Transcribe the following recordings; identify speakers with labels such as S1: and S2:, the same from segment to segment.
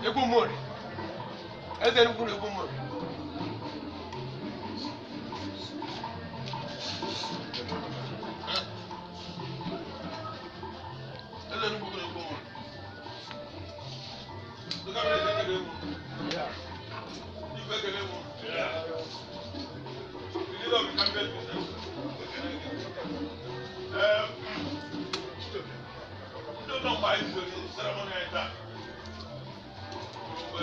S1: Egwu Eze Enugwu na egwu mmụọ. Eze Enugwu na egwu mmụọ. Ndị kamera ekele egwu. Igwe ekele egwu. The leader of the cabinet ekele egwu. Ndị ụlọ mgbe anyị zuru ceremony anyị taa. Ọ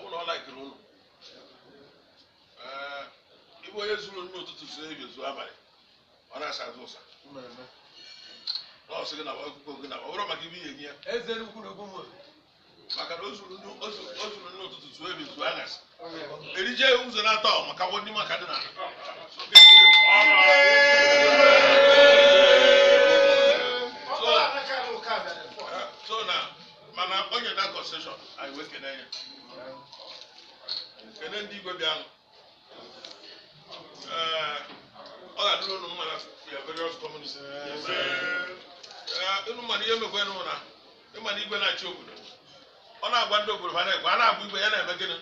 S1: bụrụ na ọ laikiri ụlọ ịbụ onye zuru nri ụtụtụ zuo ebi zuo abalị ọ na-asa azụ ụsa nọọsụ gị na akwụkwọ gị na ọ bụrụ maka ibe ihe nye ya maka na o zuru nri ụtụtụ zuo ebi zuo anyasị erije ụzọ na-atọ maka ndị maka dị n'ala. So na mana onye na concession anyị wee kene ya kene ndị igwe bịanụ. Ọ ga-adịrị unu mma na ya various communities. Unu mana ihe mekwe nụ na ịma na igwe na-achị obodo ọ na-agwa ndị obodo ha na-ekwe a na-agwa igwe ya na-eme gịnị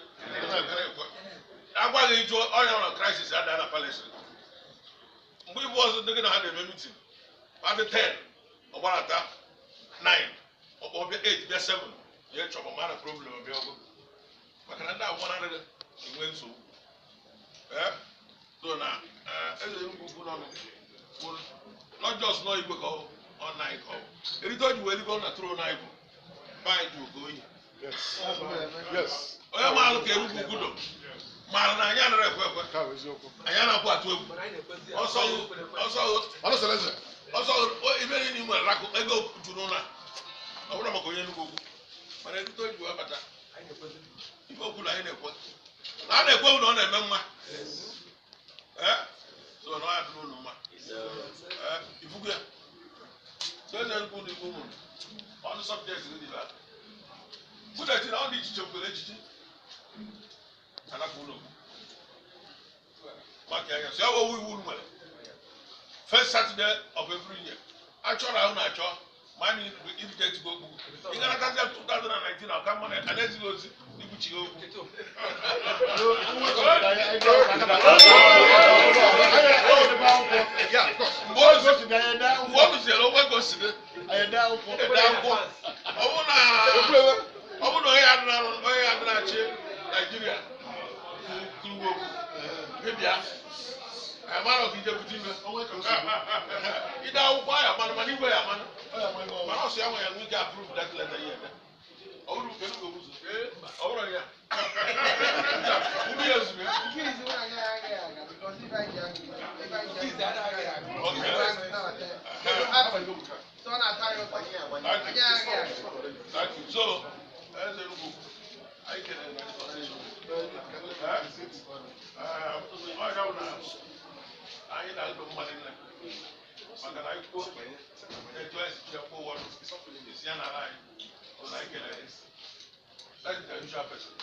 S1: agwaghị jụọ ọnya nọ crisis ada na Palestine mgbe ibu ọzọ ndị gị na ha na-eme meeting adị 10 ọgbarata 9 ọkpọ bịa 8 bịa 7 ya chọrọ mara problem bịa ọgụ maka na ndị agwọ na-adịghị enwe nsogbu. So na eze Enugwu ukwu nọ not just nọ igwe ka ọ na ka ọ erite o ji wee rigo na throne anyị bụ anyị ji oke oyi. Onye maalụ ka Enugwu ukwu dọ maara na anyị anaghị ekwe ekwe anyị anaghị atụ egwu ọsọ ibe niile nwere rakụ ego juru na ọ bụrụ maka onye Enugwu ukwu mana erite o ji wee bata ife okwu na anyị na-ekwe na a na-ekwe na ọ na-eme mma. So na ọ ya dụrụ unu mma ifugu ya so eze Enugwu na igbo mụrụ ọnụ sọbjekt dị ba budet na ọ dị ichiche kwere echichi anapụ ụlọ maka anya so ya wụ iwu nwere first Saturday of every year achọrọ ahụ na-achọ ma anyị irite ezigbo okwu ị gara gazi 2019 ọka mma na ezighị ozi ikwuchighị okwu. Mgbe ọ rụziere onwe gosiri ede akwụkwọ ọ bụrụ na onye ya adị na-achị Naijiria kwuru okwu bịa amara ka ije bute ime ide akwụkwọ ya amanụ mana igwe ya amanụ mana ọsọ ya nwe ya nwee ike approve that letter ya ede ọ bụrụ nke Enugwu ụzọ ọ bụrụ ya ndị ya zuru. Thank you. So, eze Enugwu anyị kelere na anyị na-alụ mmadụ nne maka na anyị kwuo etu anyị si chekwa ụwa esi ya n'ala anyị bụ na anyị kelere. That is the usual person.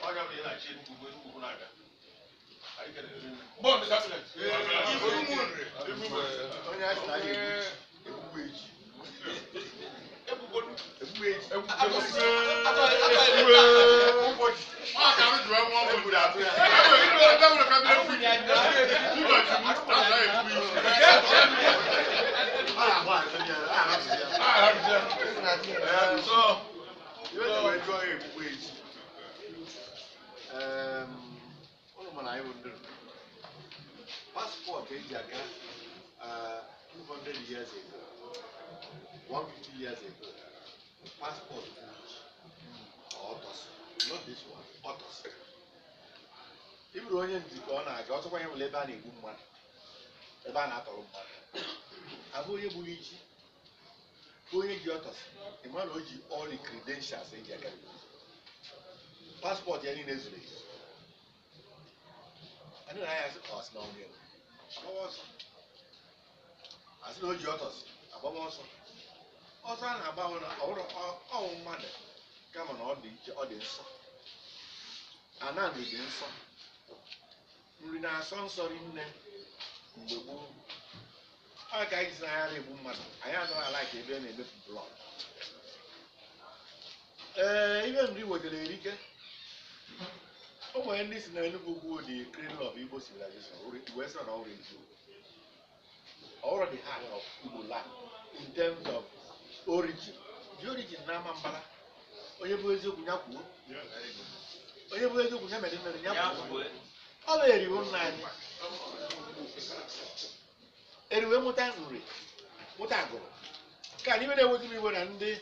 S1: Onye ọbụla ị na-achị Enugwu bụ Enugwu na-abịa. Anyị kelere nne. Bọọdụ cabinet.
S2: Passport eji aga 200 years ago, 150 years ago, passport autopsy, not this one, autopsy. Iburu onye nzi ka ọ na-aga ọsọkwa ya nwere ebe a na-egbu mmadụ, ebe a na-atọrọ mmadụ. Abụ onye gburu iji, onye ji autopsy, ị ma na o ji all the credentials eji aga. Passport ya niile zuru ezu. Anyị na ya asị ọ sị na ọ nwere agbawa ọsọ, asị na o ji ọtọsị agbawa ọsọ. Ọsọ a na-agba bụ na ọwụrụ ọwụ mmadụ, kama na ọ dị iche, ọ dị nsọ. Anandị dị nsọ, nri na-asọ nsọ rinne mgbe gboo. Ọ ka anyị si na anyị egbu mmadụ, anyị anaghị ala ka ebe a na-emefu blood. Ee, ibe nri wetara erike. O nwere ndị si na Enugu Ukwu the cradle of Igbo civilization, wee sị na ọ wụrụ eziokwu. Ọ wụrụ the heart of Igbo land in terms of origin. The origin na Amambara. Onye bụ eziokwu ya kwuo, onye bụ eziokwu ya mere mere ya kwuo. Ọ bụ eriwo nna anyị eriwe mụta nri, mụta agụrụ. Ka anyị mere eweta m iwe na ndị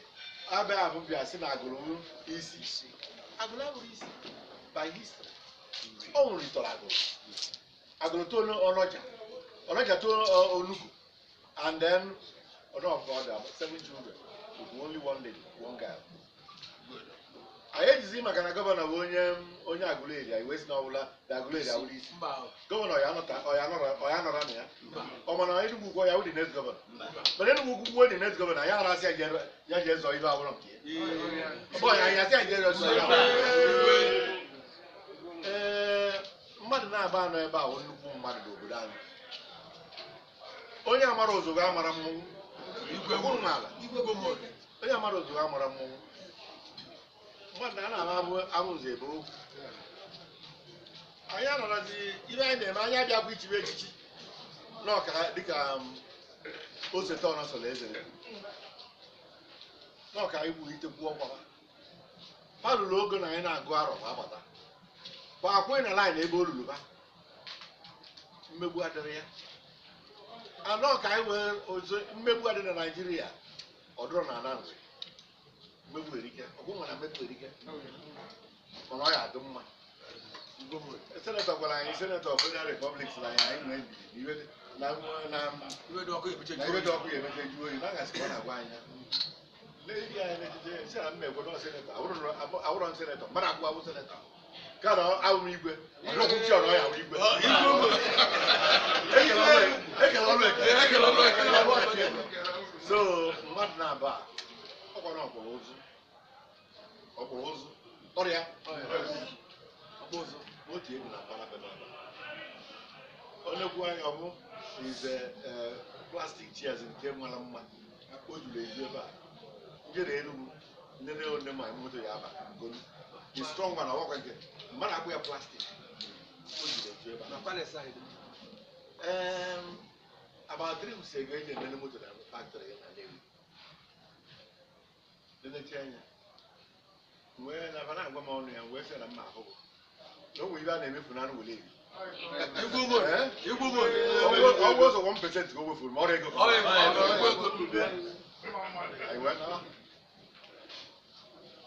S2: abịa abụ bịa sị na agụrụ bụ isi. Agụrụ abụrụ isi by history. Ọ nri tọrọ agụrụ, agụrụ too ọnọja, ọnọja too onugbu, and then ọnọ of other seven children with only one lady, one girl. Anyị ejizi maka na governor bụ onye onye Agụleri, anyị wee sị na ọbụla na Agụleri awụrụ isi.
S1: Mba.
S2: Governor ya anọta, ọ ya nọrọ, ọ ya nọrọ na ya.
S1: Mba.
S2: Ọ mana Enugu Ukwu ya wụ the next governor, mana Enugu Ukwu gwuo the next governor ya arasị ya ya jee zọọ ibe awụrọ nke ya. Ọ bụ ya ya sị ya jee zọọ ya. Ee, mmadụ na-aba anọ ebe a wụ nnukwu mmadụ n'obodo anyị. Onye amara ozugbo amara mmọnwụ.
S1: Igwe.
S2: Ọbụrụ n'ala.
S1: Igwe gomori.
S2: Onye amara ozugbo amara mmọnwụ. Mmadụ na a na-ama abụ abụ nze ebe okwu. Anyị anọrazi ibe anyị na-eme, anyị abịakwa ichibe echichi n'ọka dịka ose tọn sọrọ eze n'ọka anyị gburu itekwu ọkwa ha lụrụ ogo na anyị na-agụ arọ ma abata kwa akwụghị na line ebe o lulu ba mmegbu adịrị ya anọ ka anyị wee ozo mmegbu adị na Naịjirịa. Ọ dụrọ na ana nri mmegbu erike ọgwụ nwa na mmegbu erike, mana ọ ya adị mma. Senator gwara anyị, senator Federal Republic sịrị anyị anyị nwee ndidi na iwe na na
S1: Iwe dị ọkụ ebuche.
S2: Na iwe dị ọkụ ya emecha eju oyi na agasị ka ọ na-agwa anyị ya. N'eri anyị n'echiche sị na mma ekwe nọ senator awụrọ m senator, mmadụ akwụ awụ senator ka na awụ m igwe ọdụkwụ chi ọrọ ya awụ igwe. Ekele ọrụ, ekele ọrụ,
S1: Ekele ọrụ, ekele ọrụ.
S2: So mmadụ na-aba ọkwa na ọkpụrụ ụzụ, ọkpụrụ ụzụ ọrịa
S1: Ọkpụ ụzụ.
S2: Otu egwu na mpara be n'aba onye kwu anya ọ bụ is a plastic chairs nke mara mma o juru eju ebe a njere Enugu nene one ma moto ya aba golu the strong one ọwakwa nke mmadụ akpụ ya plastic o juru eju ebe a.
S1: Na palace anyị.
S2: About 3 weeks ago, eji enene moto na factory ya na Nnewi. Nenechi anya wee na na-agwa m ọnụ ya wee sị na mma ahụ bụ na o nwere ibe a na-emefu na anụ wele eri.
S1: Igwe gomori.
S2: Eh?
S1: Igwe gomori.
S2: Ọ bụ ụzọ 1% ka o wefuru ma ọrụ ego ka ọ
S1: Ọ ego, ọ ego.
S2: Anyị wee nara.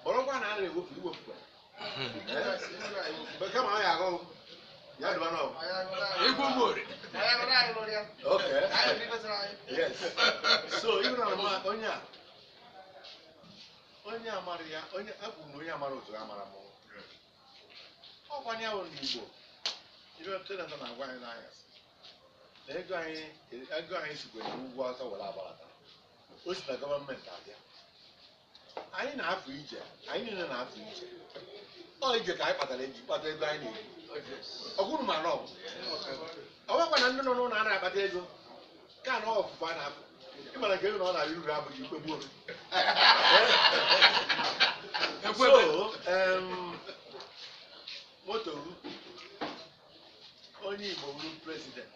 S2: Bọrọkwa na a na-ewefu iwefukwa. Mgbe kama ọ ya aghọ ya dụba n'ọgụ.
S1: Igwe gomori.
S2: Okay. Yes. So even on ma onye a onye amara ya onye akwuru na onye amara otu amara mmọnwụ. Ọkwa ya bụ n'Igbo. Ibe senator na-agwa anyị n'anyasị na ego anyị sikwere n'ugwu Awụsa were agbalata. O si na gọọmenti abịa. Anyị na-afụ ije, anyị niile na-afụ ije. Ọ ije ka anyị kpatara eji kpata ego anyị na-eri. Ọgwụrụ ma nọ. Ọ bụkwa na ndị nọ n'ụlọ anaghị akpata ego ka na ọfụfụ a na-afụ. Ị mara nke ego na ọ na-arị uru abụghị ikpe gbuo.
S1: Ekwe.
S2: So, moto ru onye Igbo wuru president,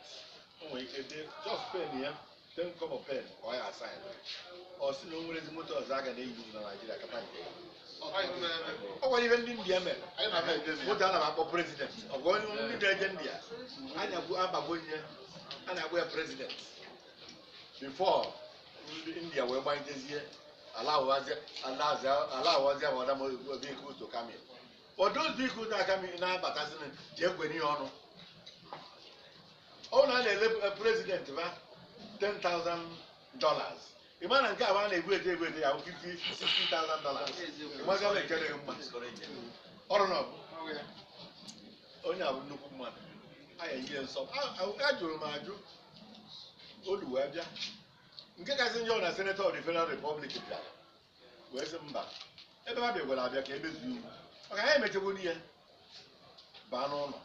S2: o nwere ike dee just pen ya, ten kobo pen ka ọ ya asign. Ọ sị na o nwere ezi moto ọzọ a ga na-eyi na Naịjirịa kata nke ya. Ọ gwara ibe ndị India mere moto a na-akpọ president. Ọ bụ onye ndị na-eje India anya bụ abagbo onye a na-akpọ ya president before ndị India wee gbanyezie ala awazia ma ọdam vehicles to come in. But those vehicles na come in na-abatazị ji ekwe ihe ọnụ. Ọ na a na-ele president ba $10,000, ị ma na nke a bụ a na-ebu eje ebu eje ya bụ 50 $60,000. Ị mazi ọla nke dịghị mma ọrụ na ọ bụ onye a bụ nnukwu mmadụ. Anyị enye nsọ. Ajụrụ m ajụ olu wee bịa nke kasị njọ na senator of the Federal Republic bịara wee sị mba ebe ha bịagwara abịa ka emezuo iwu maka ha emechegbu ihe baa n'ụlọ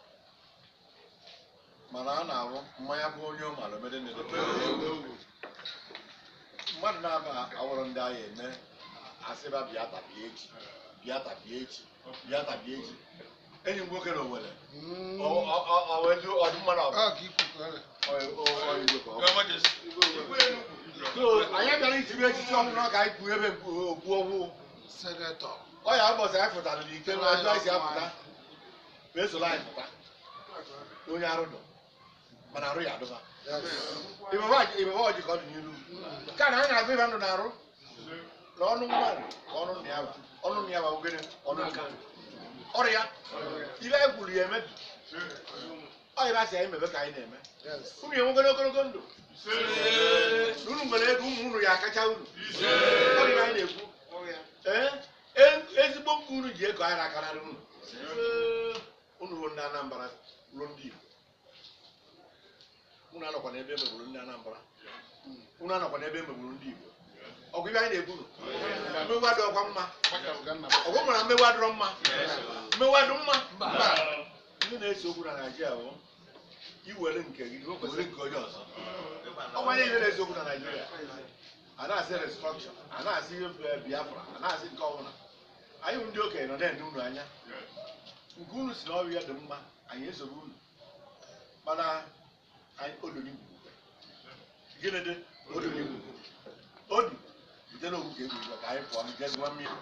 S2: mana a na-arụ mmanya bụ onye ọ mara omede mmadụ na-aba awụrụ ndị agha eme asịba bịa tabịa echi bịa tabịa echi bịa tabịa echi enyi m nwoke na Owere ọdụmma na anyị bịara itibe echichi ọbụla ka anyị kwuo ebe okwu ọhụụ ọ ya ụbọchị anyị pụtara n'ike na ọjọọ anyị si apụta wee soro anyị pụta onye arụ dụ mana arụ ya adụba ibebe ọjị ka ọ dị n'iru nke a na anyị na-agụ ibe ndụ na-arụ na ọnụ mmadụ ka ọnụ nna ya ba ọnụ nna ya ba ogene ọnụ nna ọrịa ibe anyị kwuru ya emebi ọ ya asị anyị mebe ka anyị na-eme unu enwegoro ogologo ndụ unu nwere ego ụmụ unu ya akacha unu ọrịa anyị na-ekwu ee ezigbo mkpu unu ji ego anyị akararị unu unu ruo ndị Anambra ruo ndị Igbo unu anọkwa n'ebe emegburu ndị Anambra unu anọkwa n'ebe emegburu ndị Igbo ọgụ ibe anyị na-ekwuru mmegbu adịrọkwa mma ọgụ mara mmegbu adịrọ mma mmegbu adị mma ndị na-ese okwu na Naịjirịa bụ iwere nke gị were nke onye ọzọ ọgbanye ihe na-ese okwu na Naịjirịa a na-asị restrọkshọn a na-asị Biafra a na-asị nke ọbụla anyị bụ ndị okenye nọ na-ene unu anya nke unu si na ọrụ ya dị mma anyị esoro unu mana anyị odonigwu gịnị dị odonigwu odu bute n'okwu ka egwu ka anyị pụọ jee gụọ mmiri.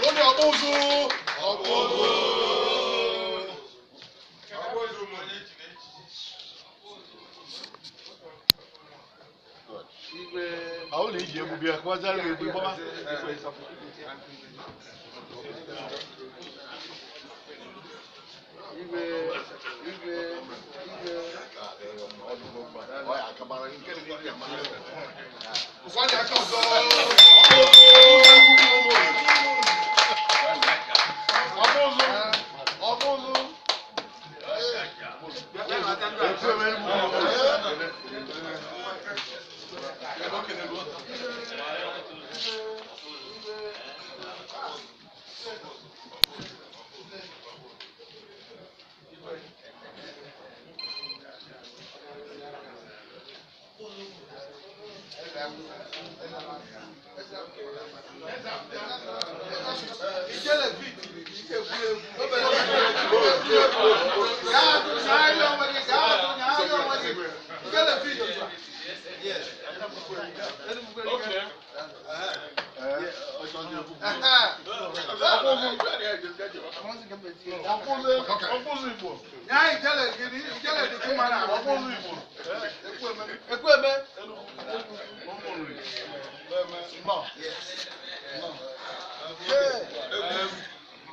S1: Onye ọkpụ ụzụ ọkpụ ụzụ
S2: Ọ bụrụ na iji egwu bịa kụwazara gị egwu gbaba.
S1: Ụfọdụ aka ọzọ. Ọkpụ ụzụ ọkpụ ụzụ.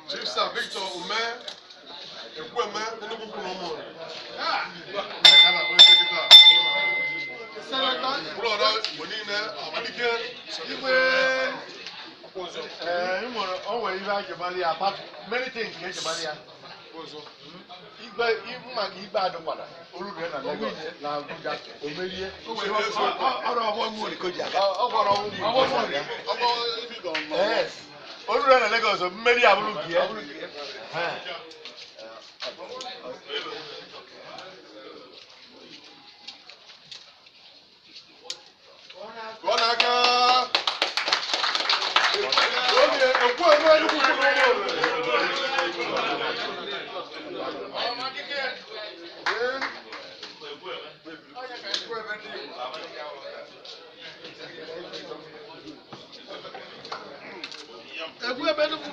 S1: Chief Sir Victor Ume Ekwueme Enugu kwuru ụmụ ụlọọrụ Igbo niile Amadike
S2: Igwe o nwere ibe a ji mara ya apart many things ka eji mara ya igwe maka ikpe adịkwara orure na Lagos na Abuja o merie
S1: ọrụ ọgbọ mmiri ka o ji aga
S2: ọ gwara ọnwụ Yes. Orure na Lagos mmeri abụrụ nke ya.
S1: Kụọ n'aka. Oge Ekwueme Enugu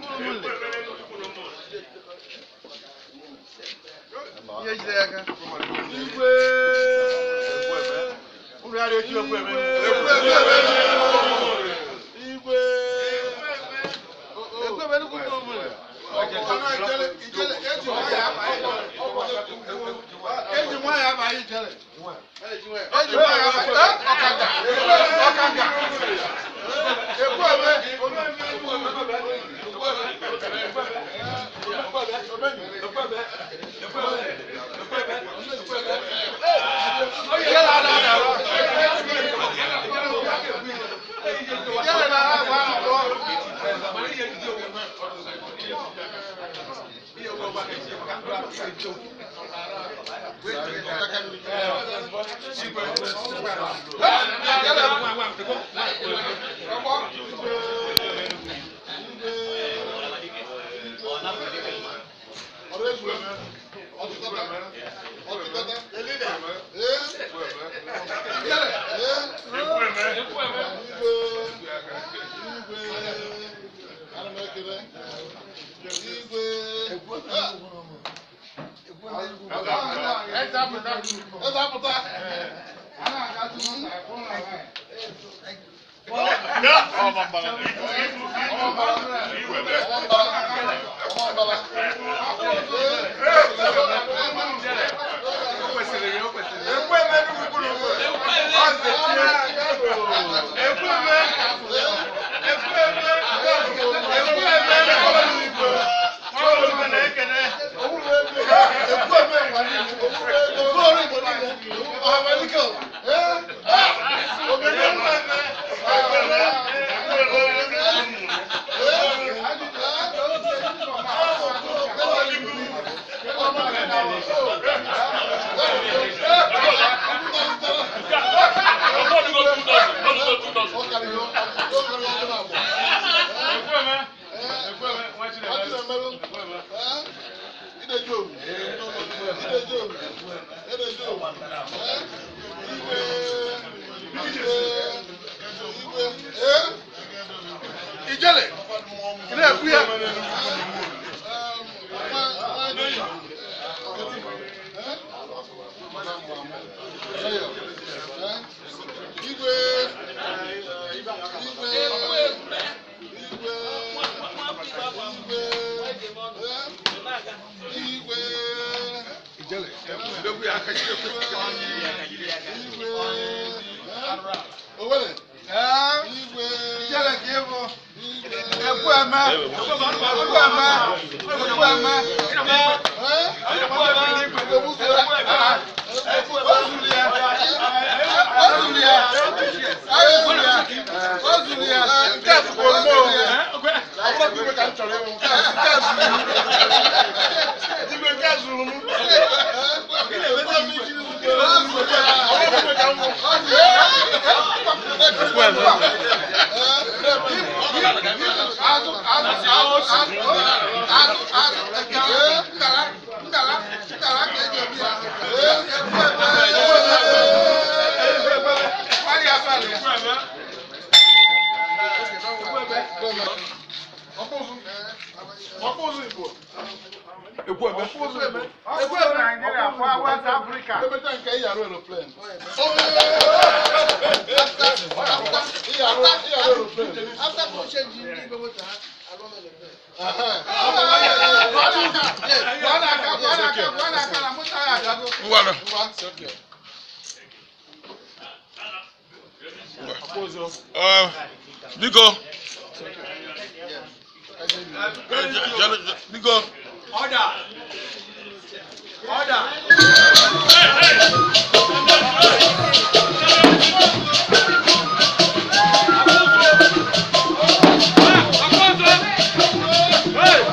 S1: kwuru ụmụ
S2: Igwe unu ya na-eji okwu eme. Igwe
S1: Eji nwayọ abaghị ijele. Eji nwayọ abaghị ọkanga. Ọkanga. Ekwueme. Biko. Biko.
S3: Order. Order.
S1: Hey!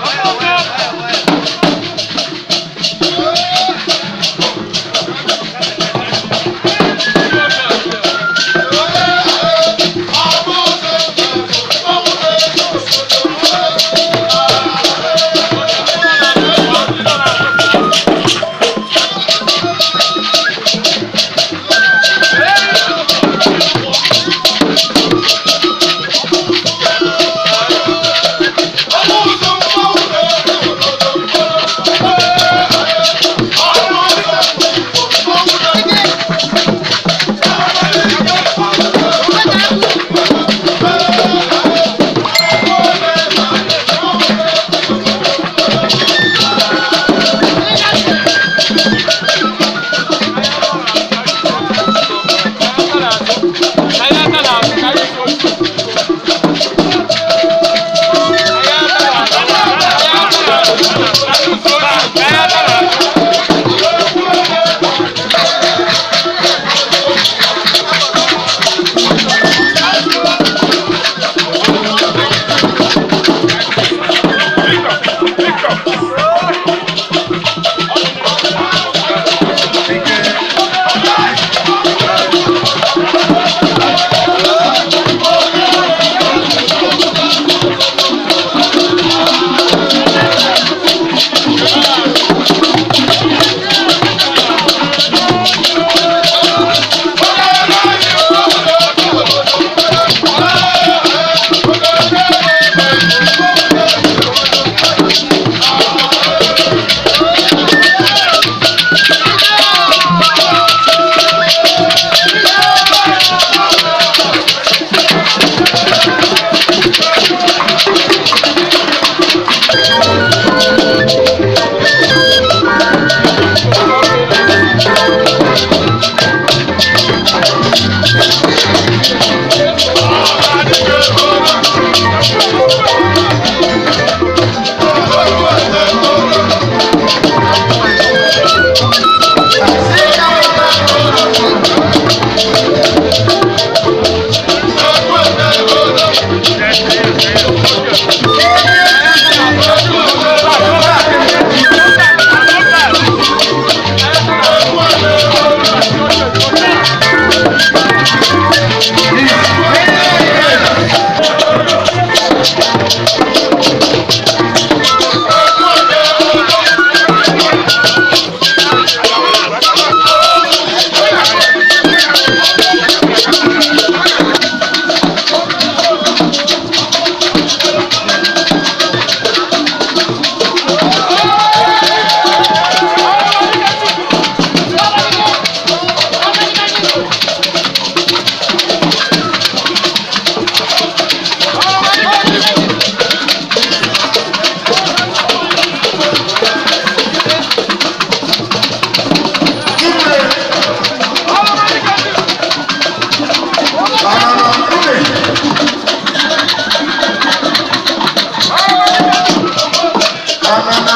S3: Anambra.